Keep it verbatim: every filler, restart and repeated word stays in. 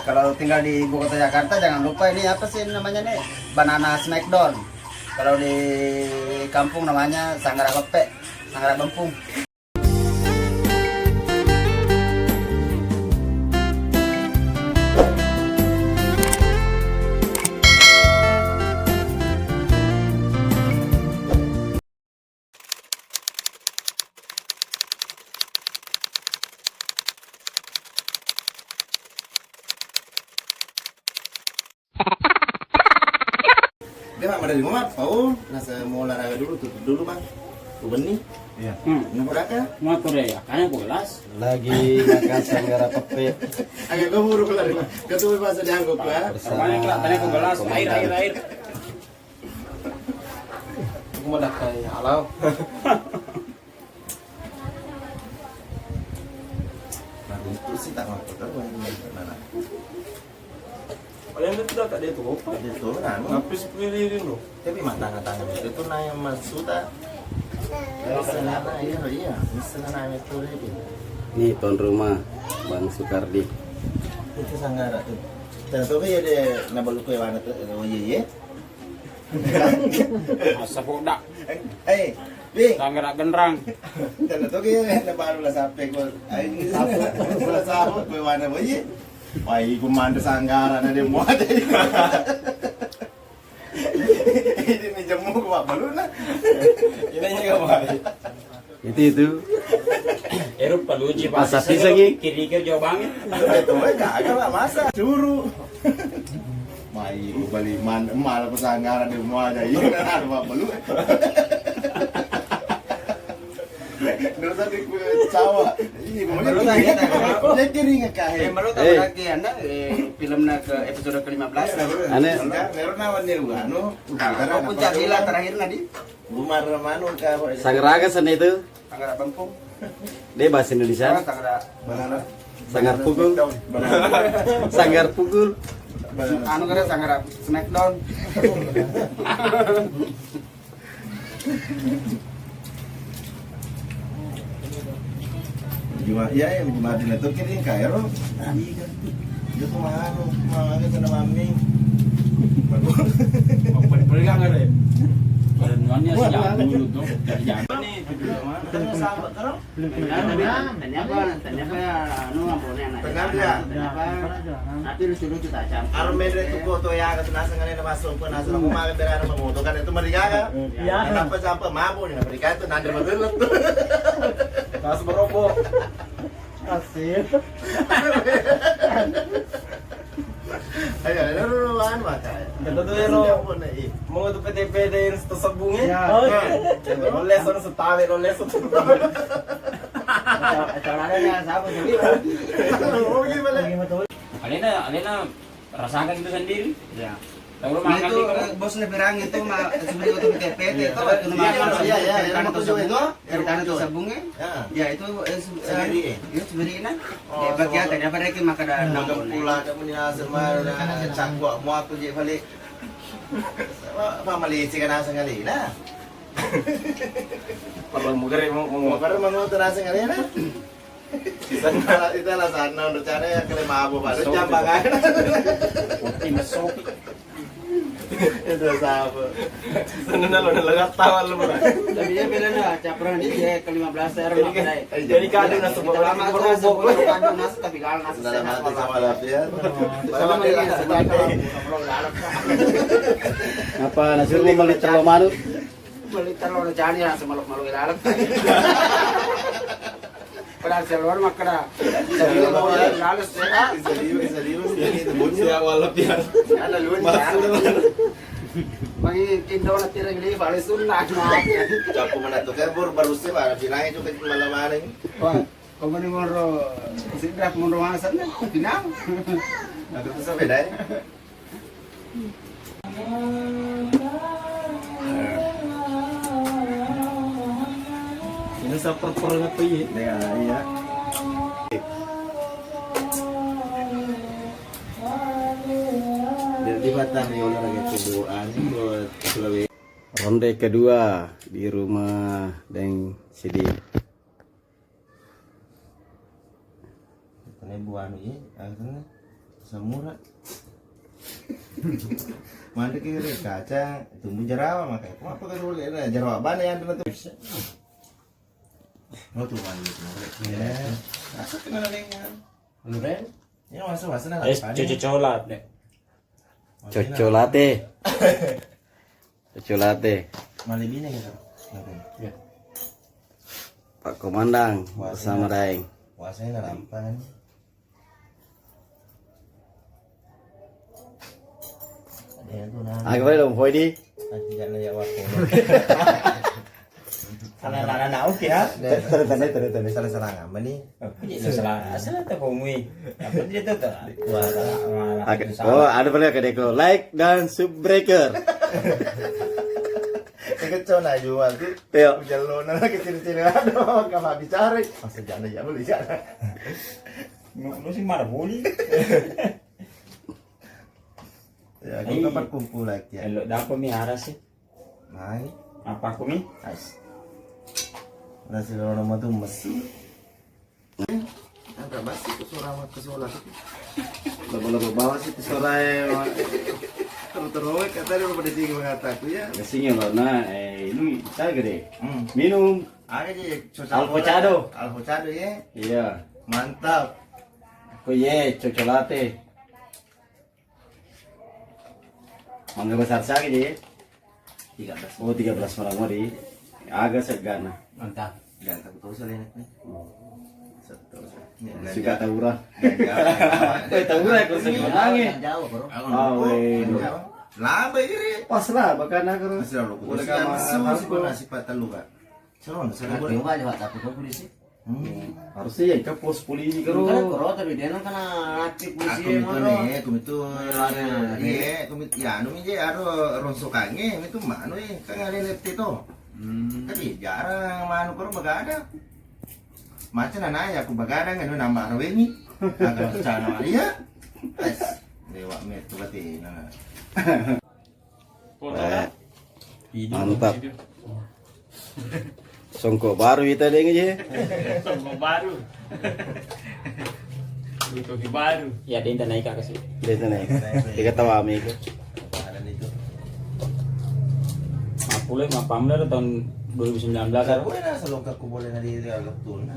Kalau tinggal di ibu kota Jakarta, jangan lupa ini apa sih namanya nih? Banana smackdown. Kalau di kampung namanya sanggara pepe, sanggara bempung. Dia mak, madari mumat, pau, nasa mau olahraga dulu, tutup dulu, Bang. Ku benni. Iya. Hmm. Napa daka? Mau aku deh, ya, kayaknya aku gelas. Lagi makan sanggara pepe. Agak keburu kelar, Bang. Ketemu bahasa diangguk, ya. Bersama Kemarin kelak, tadi aku gelas, air, air, komandan. Air. Aku mau dakai alau. Nah, itu sih tak mampu tahu yang mana. Kalian itu dah tak dia tuh apa? Dia tuh, nah, anu. Tapi sepuluh ribu loh. Tapi matang-matang itu tuh, nah, yang masuk tak. Misalnya, iya, iya. Misalnya, nah, itu lagi. Nih, tuan rumah, Bang Sukardi. Itu sanggara tuh. Tentu ya dia nabalu kue warna tuh, oh iya, iya. Masa poda. Eh, Pi. Sanggara genrang. Tentu ke na baru lah sampai ko. Ai, sapu. Sapu, kue warna, oh iya. Wah, iku mande sanggara na dia muat. Ini nih jemu ko, Pak, baru nah. Ini juga, Pak. Itu, itu. Eru paluji. Masa pasi pisang, selo, Ki? Kiri ke jawabangnya. Itu, itu, enggak, enggak, enggak masa. Curu. Mai, ku bali man-, malah pesanggaran di mua aja. Iya, ada apa lu? Dosa di kulit sawah. Iya, mau baru dia tadi, kiri. Dia kiri ngekah, eh. Eh, baru tak. Eh. Berarti anda, eh, filmnya ke episode kelima belas. Aneh. Enggak, baru nawan dia, anu. Udah, aku apa cari lah terakhir tadi. Rumah Ramanu kah? Sanggara aga senna itu? Sanggara bempung. De bahasa Indonesia. Ah, sanggara. Banana. Sanggar pukul. Banana. Sanggar pukul. Banana. Anu kira sanggara smackdown. Juma-, iya, iya, Juma' di Letur kini kaero. Iya, kan. Itu mah anu, mah sana mami. Bagus. Apa dipegang ada? Ada nuannya sejak dulu tuh, dari zaman. Nih, itu dulu, Mas. Tengah sahabat, terus? Tanya apa? Tanya apa? Anu, apa nih anak? Tengah dia. Tanya apa? Tapi lucu-lucu tak campur. Armede tuh foto ya, kata nasa ngene masuk, kok nasa mau makan berada mau tuh kan itu merigaga. Iya. Kenapa sampai mabuk nih? Merigaga itu nanti betul tuh. Pas berobok. Asik. Ayo, ayo, lu, lu, anu, mata. Kata tuh, ya, lo. Mau tuh P T P deh, yang tersebung, ya? Ya. Nah, lo les, orang setawe, lo les, orang setawe. Acara-, acaranya siapa, jadi? Oke, balik. Alena, Alena rasakan itu sendiri. Ya. Tahu lo. Nah, makan itu, di kamu? Eh, bos lebih rang itu mah, sebenarnya untuk P T P itu, iya, itu iya, mah iya, iya, iya, cerita itu iya, sebelumnya. Iya. Ya, itu, eh, se-, sendiri, eh? Ya, sendiri, nah. Oh, ya, bagi sama. Ada apa lagi maka ada enam. Makan pun, pula, eh. Ada punya semua, ada cangkok, mau aku je balik. Apa, apa Malaysia kan asal kali, nah. Perlu mugere mau, mau. Mau perlu mau terasa kali, nah. Itu alasanna rencana ya kele mabuk, Pak. Terus jambangan. Kopi mesopi. Itu siapa? Sana lo, lo nggak tahu lo, Pak. Tapi dia beda dah, campuran dia ke lima belas R. Jadi kan, eh, jadi kado nasi, lama berobok. Kado nasi, tapi kalau nasi dalam sehat, hati sama lafiat. Sama dia, sama dia. Apa nasi lu beli telur madu? Beli telur cani langsung meluk-meluk dalam. Padahal keluar makkeda. Jadi mau lalu sehat. Bisa diu, bisa diu, bisa diu. Siap, walau biar. Ada lu. Maksudnya. Bagi Indo nanti lagi balik sunnah. Cappu mana tuh kan baru baru sih, mana pinanya juga malam-malam. Wah, kamu ini monro sidrak monro mana sana? Pinang. Nah, itu sampai deh. Ini saper-per apa ya? Ya, iya. Jadi batang ya olahraga tubuh anu buat Sulawesi. Ronde kedua di rumah Deng Sidi. Ini buah anu ya, akhirnya. Samura. Manre kiri kaca, tumbuh jerawa, makanya. Apa kau boleh? Nah, jerawa mana yang ada tuh? Oh, tuh, mana itu? Iya. Rasa kenal dengan. Anu, Ren? Ya, masa, masa, nah, es apa nih? Cucu colat. Cocolate. Cocolate. Malebihnya gitu. Kenapa? Ya. Pak Komandang bersama Daeng. Puasanya narampang. Ada yang tuh, nah. Ah, gimana dong, Boy, di? Ah, tidak ada ya, waktu. Salah, salah, salah, oke, ya. Tadi, tadi, tadi, tadi. Salah, salah, apa nih? Iya, salah, salah, tak komui. Apa dia tuh, tak? Wah, salah, salah, salah. Oh, ada pernah ke Deko. Like dan subscribe. Kecoa na jual tuh. Iya. Ujallona kecil-kecil, aduh, kamu bicara. Masa jana ya, boleh jana. Lu, lu sih marah, boleh. Ya, aku kapan kumpul lagi ya? Elok dapat mi arah sih. Mai. Apa aku mi? Ais. Nasi lorong matu mesi. Angkat basi ke suara, ke suara. Lebo-lebo bawah sih ke suara, eh, Mak. Terus-terus, kata dia pada tiga mengataku ya. Gasingnya lo, nah, eh, ini saya gede. Hmm. Minum. Ada je, cocok. Alpocado. Alpocado ya. Iya. Mantap. Kok ye, cocolate. Mangga besar saja je. Tiga belas. Oh, tiga belas orang mau di. Agak segana. Mantap. Ganteng terus ya, Nek, nih. Seterus. Ini suka belanja. Taura. Belanja. Eh, taura ya, kalau saya menangis. Jauh, bro. Ah, weh. Lama ini. Pas lah, bahkan aku. Masih lalu. Udah sama sih, aku. Nasi patah lu, Kak. Seru, seru. Tapi coba aja, Pak, tapi kok polisi? Hmm. Harusnya ya, ke pos polisi karo. Kan karo, tapi dia kan kena aktif polisi. Aku itu mah, nih, aku itu, iya, aku itu, ya, anu, mi je, aro rongsokange, itu manu, eh, kan ada L T to. Hmm. Tapi jarang manu karo begadang. Macam nana ya, aku begadang, anu nambah rawe mi. Agak rencana Maria. Ais, lewat metu batina. Eh, mantap. Songkok baru kita deng je. Songkok baru. Butuh baru. Ya, dia naik kasih. Dia naik. Dia ketawa mi itu. Apa lagi, apa tahun dua ribu sembilan belas? Boleh lah, selongkar aku boleh dari Real Neptune.